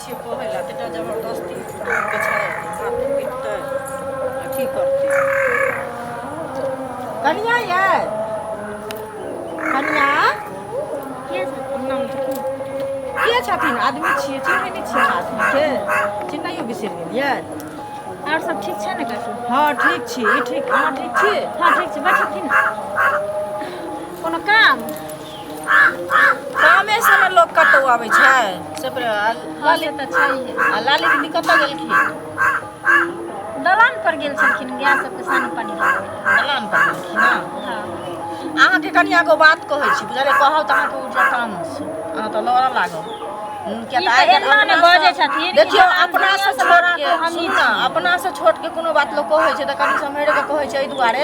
छियै कहै लए तटा जबरदस्ती पुतोहुके छै मारतै पिटतै आ की करतै। कनिया यै, कनिया के छथिन? के छथिन? आदमी छियै, चिन्है नहि छियै आदमीके? चिन्हैयो बिसरि गेलियै? आओर सब ठीक छै ने काकी? हँ ठीक छी, ई ठीक, अहाँ ठीक छी? हँ ठीक छी, बैठथिन। कोनो काम? कामे से ने लोक कतहु आबै छै से पर। हँ से तऽ छैहे। आ लाली दीदी कतऽ गेलखिन? दलान पर गेल छलखिन गाय सबके सानी पानी लगबै लए। दलान पर गेलखिन ने? हँ। अहाँके कनि एगो बात कहै छी, बुझलियै? कहब तऽ अहाँके उठि जायत तामस, अहाँ तऽ लड़ऽ लागब। किया ई तऽ तऽ आइ काल्हि एना ने अपनासँ बजै छथिन कि देखियौ, दलान अपनासँ दुनिआँसँ छोटके लड़ाकू हमही सुनू ने, छी। अपनासँ छोटके कोनो बात लोक कहै छै तऽ कनि सम्हरि कऽ कहै छै, एहि दुआरे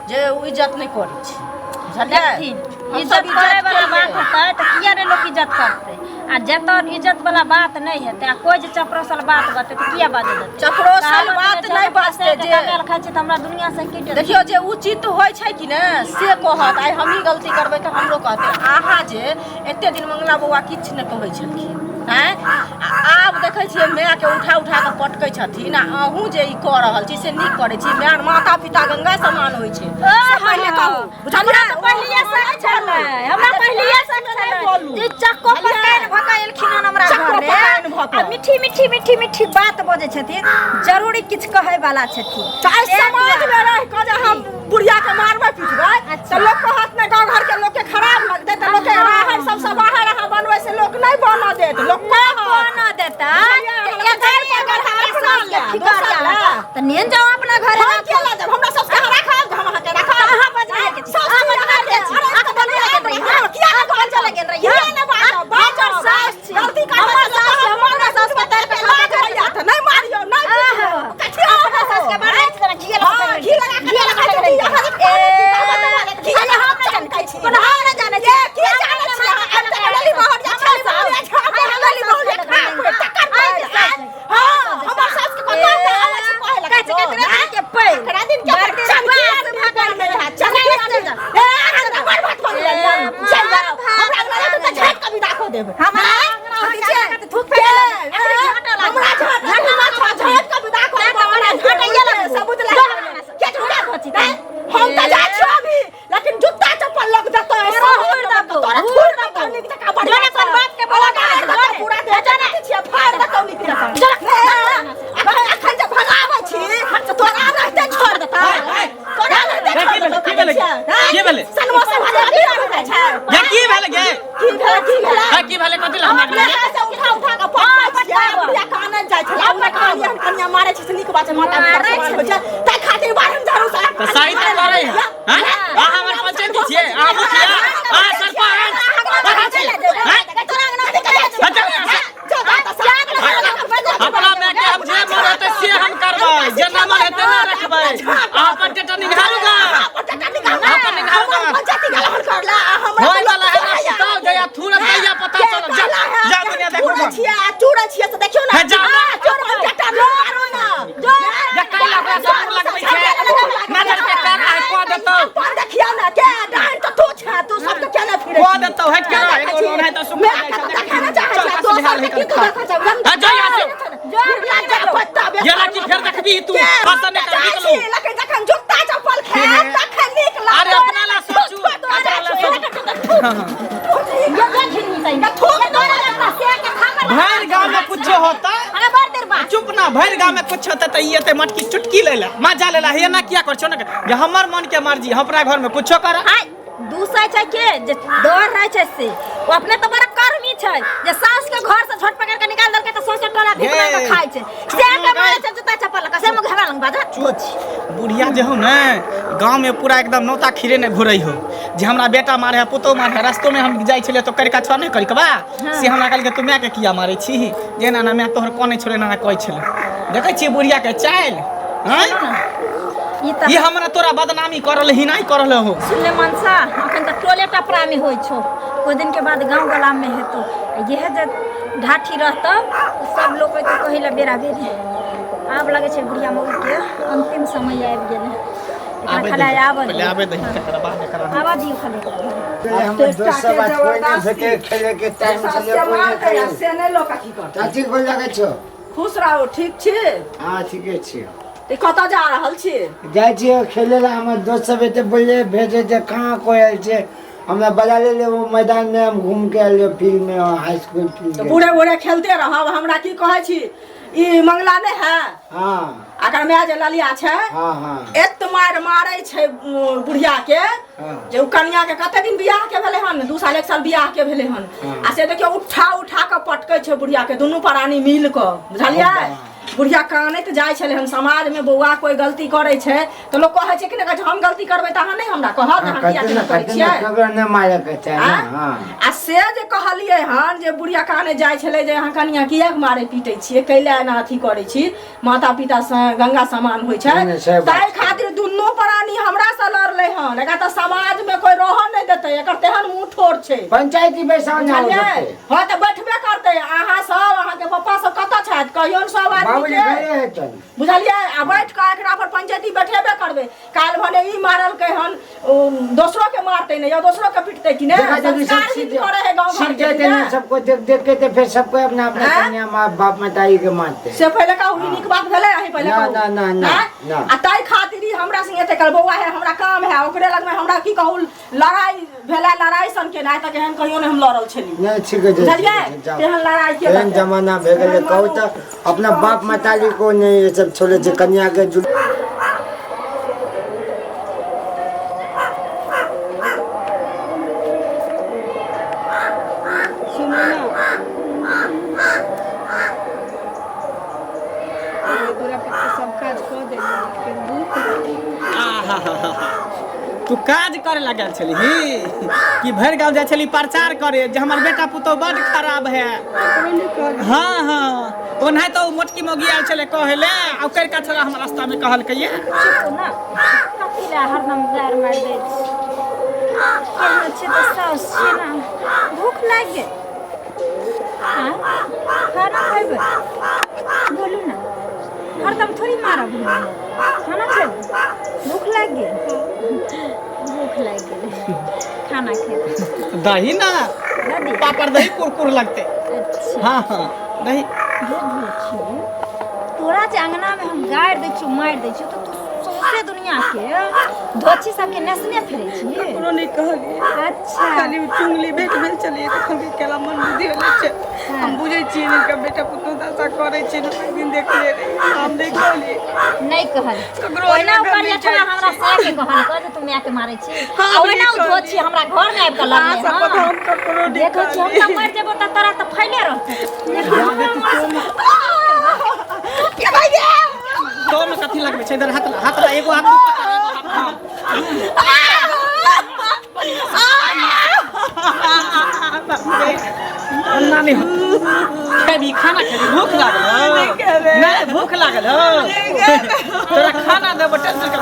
जे ओ इज्जत नहि करै छै, बुझलियै? देखथिन, हमसब इज्जत करे वाला केलियै। बात हेतै तऽ किया नहि लोक इज्जत करतै? आ जतऽ इज्जत वाला बात नहि हेतै आ कोइ जे चपरोसल बात बतै तऽ किया बाजऽ देतै? चपरोसल कहावत बात जे छै, नहि हम बाजतै पैसे जे कमायल खाइ छी तऽ हमरा दुनिया से की टेंशन? देखियौ, जे उचित होइ छै कि ने से कहत। आइ हमही गलती करबै तऽ हमरो कहतै। अहाँ जे एते दिन मंगला बौआ किछु नहि कहै छलखिन, आँय, आ आब देखै छियै मायके उठा उठा कऽ पटकै छथिन। आ अहूँ जे ई कऽ रहल छी से नीक करै छी? माय, माता पिता गंगा समान होइ छै, से पहिले कहू, बुझलियै? हमरा तऽ पहिलिये शक छलै, हमरा पहिलिये शक छलै बोलू। जे चक्को पकाइन भऽ कऽ एलखिन हन हमरा चक्को घरे पकाइन भऽ कऽ। आ मीठी मीठी मीठी मीठी बात बजै छथिन, जरूरी किछु कहै वाला छथिन। तऽ आइ ताहि समाज दुआरे। मे रहि कऽ जे हम बुढ़िया के मारबै पिटबै तऽ लोक कहत ने, गाँव घर के लोक के खराब लगतै, तऽ लोक के राहर सबसँ बाहर अहाँ बनबै से लोक नहि बनऽ देत, लोक कहत बनऽ देता। बुझलियै? एकर हमरा एकर अपना सास के लए, फिकर दोसर जाय लए। तऽ नेन जाओ अपना घरे। हम किया लऽ जायब? हमरा सबके अहाँ राखब, हम अहाँके राखब? अहाँ बजनाइ के छी, सासु अहाँ बजनाइ के छी, अरे अहाँ बजनाइ के रही, अरे किया नहि अहाँ चले गेल रही? किया नहि बाजब? हमर बाजब, सास छी, गलती करबै हमर तऽ सास छी, हम अपना सास के तार के लाज होइया तऽ नहि मारियौ, नहि आहा। पिटियौ। कथी अपना सास के मारने छी तोरा घी लगा हाँ, घी लगा के घी लगा के रखै छी, अहाँ जे ए, घी अरे हम नहि जानै छी, कोनो हम नहि जानै छी। ए, की जानै छी अहाँ? आब तऽ हवेली बहुरिया छै, बहुरिया छै, आब तऽ हवेली बहुरिया खा पीट तकर बाद, हाँ, हमर सास के कतौ तऽ आबै छै कहै लए कहै छै केकरा दिन के पैर केकरा दिन के बड़ देर चमकी बास आदमी भऽ गेल। बनलै रहै, चमकी आदमी। ए, अहाँ तऽ बड़ भात बनलै, चलि जाउ। हमरा अंगना जाउ तऽ झाँटि कऽ विदा कऽ देब। हमरा आँय? अंगना अथी छै? जाके थूक फेंक देब। के? अखनी झाँटऽ लागल। हमरा झाँट, हमरा झाँट कऽ विदा कऽ देब। हमरा हमरा झाँटैये लगबू। सबूत जो लए। हमरा से। के झूठा धोची आँय? हम तऽ जाइ छियौ अभी, लेकिन जूता चप्पल लग देतौ, तोरा हुर देबौ, तोरा हुर थूर देबौ। देतौ नीक जकाँ बढ़िआँ जोने सँ। अपन बाप के बोला अलग के देतौ, जोने। पूरा देह देखै छियै, फाड़ि देतौ नीक जकाँ। अखन अखन जे भगाबै छी तऽ तोरा रहिते छोड़ देतौ, तोरा रहिते की छोड़ भेलै? देतौ। की भेलै? की भेलै? सनमो से भगा रहै छै। ये की भेलै गे? की भेलै, की भेलै? हा, की भेलै? कथी लए हमरा अपने हाथ से उठा उठा कऽ पटकै छियै, बुढ़िया कानैत जाइ छलै। अपने कहलियै हन कनिया मारै छै से नीक बात छै, माता पिता समान होइ छै, ताहि खातिर बारहम झाड़ू से तऽ सही तऽ करै है, हैं? अहाँ हमर पंचायती छियै, अहाँ मुखिया, अहाँ सरपंच, अहाँ छियै, हैं? अपना माय के हम जे मन हेतै से हम करबै, जे ना मन हेतै ना रखबै। अहाँ अपन टेटर निघारू गा, अपन निघारू गा। होय वाला है ना, सुताल गया थूरत दैया पता चलल। जा जा दुनिया देखू गा। हे जा ना। जे कैला ओकरा सब मुँह लगबै छै, नजर के कर आइ कऽ देतौ, कऽ देतौ। हटि के रह, एगो लोन है तऽ सुख जाइ छै। चल बस बिहार लहि कऽ खा। हे जा यहाँ से। ये लड़की फेर देखबी तू पसंद नहीं करबी तो। लेकिन जखन जूता चप्पल खायब तखन नीक लागत। अरे अपना ला सोचू, अपना ला सोचू। भरि गाँव में कुछो होता, चुप ना, भरि गाँव में कुछ होता तऽ ई एते मटकी चुटकी ले ला, मजा ले ला। हे ना किया कर छो ना जे हमर मन के मर्जी, हम अपना घर में कुछो कर। दूसै छै के जे डर रहै छै से ओ अपने तऽ बड़ा कर्मी छै जे सास के घर से झट पकड़ के निकाल देलकै तऽ सौंसे टोला भीख मांगि के खाइ छै, से के मारै छै जूता चप्पल लऽ कऽ, से मुँह हमरा लग बाजत। बुढ़िया जे हो ने गाँव में पूरा एकदम नौता खीरे नहीं घुरै हो जे हमरा बेटा मारे है, पुतोह मारे है। रस्तो में हम जाइ छलियै तऽ करिका छौ नहि करिकबा, से हमरा कहलकै तू मायके किया मारै छी, जे ना ना माय तोहर कनै छलै, ना ना कहै छलै। देखै छियै बुढ़िया के चालि, आँय? ई तऽ ई हमरा तोरा बदनामी करल ही नहीं करल हो। सुन ले मनसा, अखन तऽ टोले टपरा में होइ छौ, कुछ दिन के बाद गाँव गला में हेतौ। आ इएह जे ढाठी रहतौ तऽ सब लोक एतौ कहै लए बेरा बेरी। आब लगै छै बुढ़िया मौगीके अन्तिम समय आबि गेलै। एकरा खाली आबऽ पहिले दियौ। आबे दही तकर बाद एकरा आबऽ दियौ खाली। हमर दोस्त सब आज कोई नहीं भेटे खेले के टाइम चले कोई नहीं खेले। से नहि लोक अथी करतै। चाची गोर लागै छौ। खुश रहू, ठीक छी? हाँ ठीके छी। तऽ कतऽ जा रहल छी? जाइ छियै खेले ला, हमर दोस्त सब एते बोलले भेजे जे कहाँ कोई आयल छै, हमरा बजा ले वो मैदान में, हम घूम के आयल फील्ड में, हाई स्कूल फील्ड तऽ में। बूढ़े बूढ़े खेलते रहब। हमरा की कहै छी, ई मंगला नहि है? हाँ। अकर माय जे ललिया छै, हाँ हाँ, एत मारि मारै छै बुढ़िया के जे ओ कनिया के कते दिन बियाह के भेलै हन, 2 साल 1 साल बियाह के भेलै हन, आ से देखियौ उठा उठा कऽ पटकै छै बुढ़िया के दुनू प्राणी मिल कऽ, बुझलियै? बुढ़िया कानैत जाइ छलै हन। समाज में बौआ कोई गलती करै छै तऽ लोक कहै छै कि नहि कहै छै, हम गलती करबै तऽ अहाँ नहि हमरा कहब जे अहाँ किया कहते केना ना करै कहते ना छियै? ककरो नहि मारऽ के चाही ना। आँय? हाँ। आ से जे कहलियै हन जे बुढ़िया काने जाइ छलै जे अहाँ कनिया किएक मारै पीटै छियै, कैला एना अथी करै छी, माता पिता सँ गंगा समान होइ छै, नहि, नहि, सही बात ताहि छै। खातिर दुनू प्राणी हमरा सँ लड़लै हन। एकरा तऽ समाज में कोई रहऽ नहि देतै, एकर तेहन मुँह ठोर छै। पंचायती बैसाउ ना हो बुझलियै? सकते। हँ तऽ बैठबे करतै। अहाँ सब, अहाँके पप्पा सब कतऽ छथि कहियौन सब आदमी बाबूजी के। घरे हेतन। बुझलियै? आ बैठ कऽ एकरा पर पंचायती बैठेबे करबै। काल्हि भने ई मारलकै हन, ओ दोसरो के मारतै ने या दोसरो के पिटतै कि नहि? देखा जब संस्कार सब ही सीख करे है गाँव घर सीख के जाते कि ना ने? सबको देख देख के, तो फिर सबको अपना अपना हैं? कन्या माँ बाप महतारी के मानते। से पहिले कहू, ई नीक बात भेलै? अहीं पहिले ना, कहू। ना, ना, ना, हैं? ना। आ ताहि खातिर ई हमरा संगे एते कल बौआ है, हमरा काम है ओकरे लगमे, हमरा की कहू लड़ाई भेलै, लड़ाई सन के आइ तक एहन कहियो नहि हम लड़ल छली। नहीं ठीक है, बुझलियै? तेहन लड़ाई के तेहन जमाना भे गेलै, कहू तऽ अपना बाप महतारी को नहीं ये सब छोड़े छै कन्या के जुल। सुनू ने, तोरा पर तऽ सब काज कऽ देली, लेकिन भूख लागल। आहाहाहा। तू काज करे लागल छलही कि भरि गाँव जाइ छली प्रचार करे जे हमर बेटा पुतोह बड खराब है? ककरो नहि कहलियै। हाँ हाँ, ओनाहि तऽ ओ मोटकी मौगी आयल छलै कहै ले, आ ओ करिका छौड़ा हमर रास्तामे कहलकै ये। चुप ना, कथी लए हरदम गारि मारि दै छी? केहनो छै तऽ साउस छियै ने। भूख लागि गेल? आँय, खाना खयबै? बोलू ने, हरदम थोड़ी मारब हम। खाना खेबै? भूख लागि गेल? भूख लागि गेलै, खाना खेबै। दही ना। दऽ दिअ? पापड़ दही कुरकुर लगतै। अच्छा। हाँ हाँ, दही। हे भूखी, तोरा जे अंगनामे हम गारि दै छियौ, मारि दै छियौ, तऽ तू सौंसे दुनियाके धोछी सबके नेसने फिरै छी? ककरो नहि कहलियै। अच्छा। खाली ओ चुंगली भेट भेल छलियै तऽ कहलकै केला मन बुद्धि होले छै। हम बुझै छियै ने के बेटा पुतोह दशा करै छै ने, एक दिन देखले रहियै, हम नहि कहलियै। नहि कहल? ककरो ओहिना अङ्गना ओकर नहि लठवा जाइ हमरा छी। सएह के कहल कह जे तू मायके मारै छी। हम आ ओहिना नहि ओ धोछी कहलियै। हमरा घरमे आबि कऽ अहाँ लड़लै। सब हँ हम ककरो नहि देखै छी, हम कहलियै। तऽ मरि जेबो तऽ तोरा तऽ फैले रहतै। तो में कथी लगबै छै? इधर हाथ ला, हाथ ला, एगो हाथ ऊपर, एगो हाथ, हाँ। अन्ना नहीं खेबी? खाना खेबी? भूख लागल हो? नहीं भूख लागल हो? तोरा खाना देबो, टेंशन कर।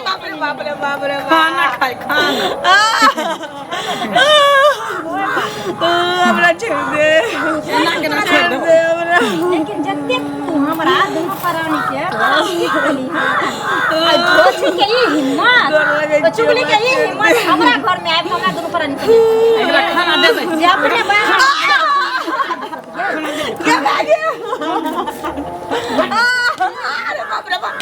बाप रे बाप रे बाप रे बाप। खाना खाय, खाना। हमरा छोड़ दे। केना केना छोड़ देबो? दे हमरा। लेकिन जतेक तू हमरा दुनू प्राणी के सीख देली हँ, आ धोछी के ई हिम्मत, डर लगै ओ चुगली के ई हिम्मत, हमरा घर में आबि कऽ हमरा दुनू प्राणी के एकरा खाना देबै। जे अपने बाप के भागे? अरे बाप रे बाप।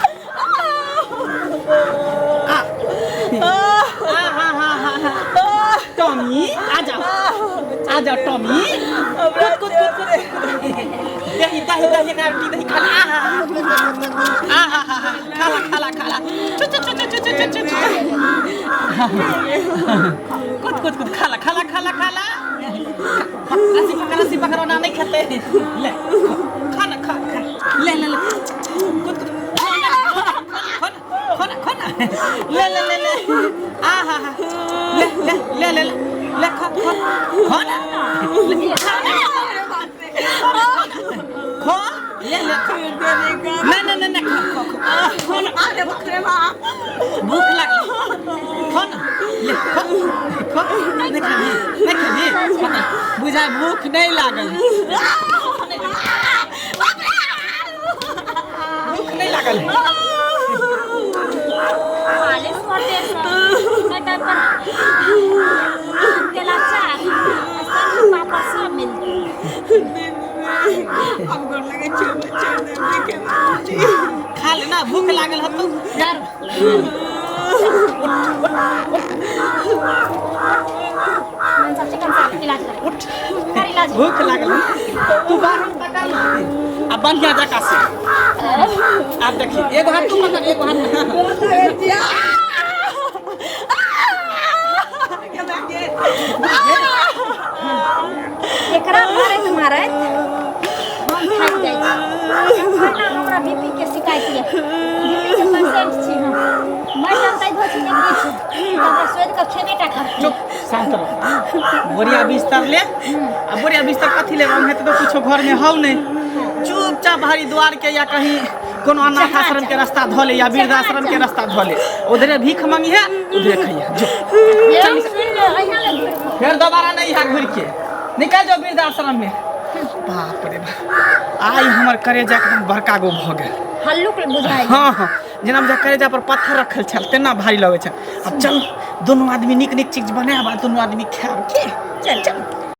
टॉमी, आ जाओ, आ जाओ टॉमी। हमरा कूद कूद कूद कूद। दही दही दही, एकरा रोटी दही खा ला। आहा आहा हा, खाला खाला खाला, चु चु चु चु चु चु चु चु। कूद कूद कूद, खाला खाला खाला खाला। रस्सी पकड़, रस्सी पकड़ो ना, नहीं खेते। ले खा ना, खा खा, ले ले ले, कूद कूद, खो ना, खो ना, खो ना, ले ले ले ले, आ हा हा, ले ले ले ले ले ले, खा खा, खो ना, ले, खा ना, खो, ले ले, खा। नहीं नहीं नहीं नहीं, खा खा खा, खो ना। अरे बाप रे बाप। भूख लागल, खो ना, ले खो खो। नहीं खेबी? नहीं खेबी? बुझाय भूख नहीं लागल, भूख नहीं लागल। हम गोर लगै छी, हमरा छोड़ि देब, नहि खेबै बाबूजी। खा ले ना, भूख लागल हतो यार। सब चिकन से इलाज कर, उठ। कर इलाज। भूख लागल, तू बाहर पकड़ आ बढ़िया जका से। आब देखी, एगो हाथ तू पकड़, एगो हाथ। गोर लगै छी। एकरा मारैत मारैत हम थाकि जाइ छी। खाना हमरा बीपी के शिकायत ये, बीपी के पेशेंट छी हम। मरि जाम तै धो छी एक बीच तऽ हमरा शोधि कऽ खेबे टा करतै। चुप, शांत रह। बोरिया बिस्तर ले आ बोरिया बिस्तर कथी लेब? हम हेतै तऽ कुछो घर में हौ नहीं। चुपचाप हरिद्वार के या कहीं कोनो अनाथ आश्रम के रास्ता धऽ ले या वृद्धाश्रम के रास्ता धऽ ले, उधरे भीख मंगिहे, उधरे खइहे। जो। ले सुन ले, अहिया ले घुरि कऽ। फिर दोबारा नहीं यहाँ घुर के निकल जाओ वृद्धाश्रम में। बाप रे बाप, आइ हमर करेजा एकदम बड़का गो भऽ गेल। हल्लुक बुझाइ। हाँ हाँ, जेना बुझा करेजा पर पत्थर रखल छल तेना भारी लगै छल। आब चल, दुनू आदमी नीक नीक चीज बनायब आ दुनू आदमी खायब। के चल चल।